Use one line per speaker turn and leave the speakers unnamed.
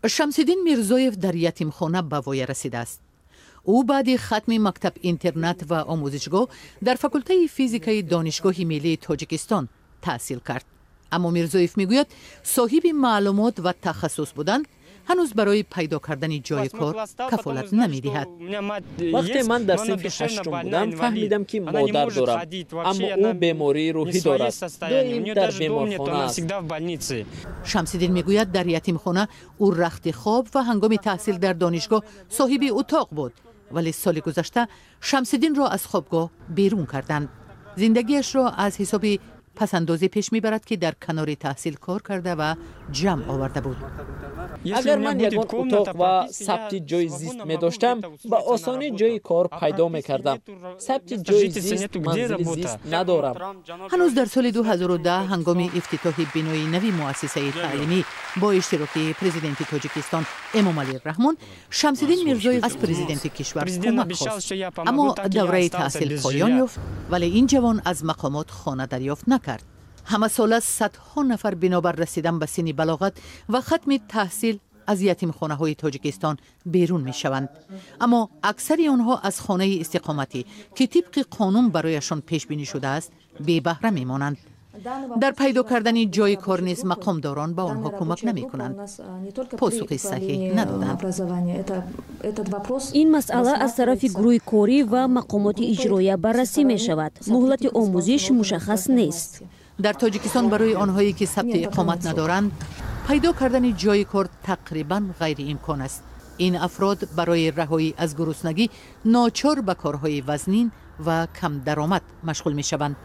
Шамсиддин Мирзоев дар ятимхона ба воя расидааст. Ӯ баъди хатми мактаб-интернат ва омӯзишгоҳ дар факултаи физикаи Донишгоҳи миллии Тоҷикистон таҳсил кард. Аммо Мирзоев мегӯяд, соҳиби маълумот ва тахассус будан ҳанӯз барои пайдо кардани ҷойи кор кафолат намедиҳад.
Вақте ман дар синфи ҳаштум будам, фаҳмидам, ки модар дорам, аммо ӯ бемории рӯҳӣ дорад, доим дар беморхона аст.
Шамсиддин мегӯяд, дар ятимхона ӯ рахти хоб ва ҳангоми таҳсил дар донишгоҳ соҳиби утоқ буд, вале соли гузашта Шамсиддинро аз хобгоҳ берун карданд. Зиндагиашро аз ҳисоби пасандозӣ пеш мебарад, ки дар канори таҳсил кор карда ва ҷамъ оварда буд.
Агар ман ягон утоқ ва сабти ҷойи зист медоштам, ба осонӣ ҷойи кор пайдо мекардам. Сабти ҷойи зист, манзили зист надорам.
Ҳанӯз дар соли 2010, ҳангоми ифтитоҳи бинои нави муассисаи таълимӣ бо иштироки Президенти Тоҷикистон Эмомалӣ Раҳмон, Шамсиддин Мирзоев аз президенти кишвар кӯмак хост. Аммо давраи таҳсил поён ёфт, вале ин ҷавон аз мақомот хона дарёфт накард. Ҳамасола садҳо нафар бинобар расидан ба синни балоғат ва хатми таҳсил аз ятимхонаҳои Тоҷикистон берун мешаванд, аммо аксари онҳо аз хонаи истиқоматӣ, ки тибқи қонун барояшон пешбинӣ шудааст, бебаҳра мемонанд. Дар пайдо кардани ҷойи кор низ мақомдорон ба онҳо кӯмак намекунанд, посухи саҳеҳ надоданд.
Ин масъала аз тарафи гурӯҳи корӣ ва мақомоти иҷроия баррасӣ мешавад. Муҳлати омӯзиш мушаххас нест.
Дар Тоҷикистон барои онҳое, ки сабти иқомат надоранд, пайдо кардани ҷойи кор тақрибан ғайриимкон аст. Ин афрод барои раҳоӣ аз гуруснагӣ ночор ба корҳои вазнин ва камдаромад машғул мешаванд.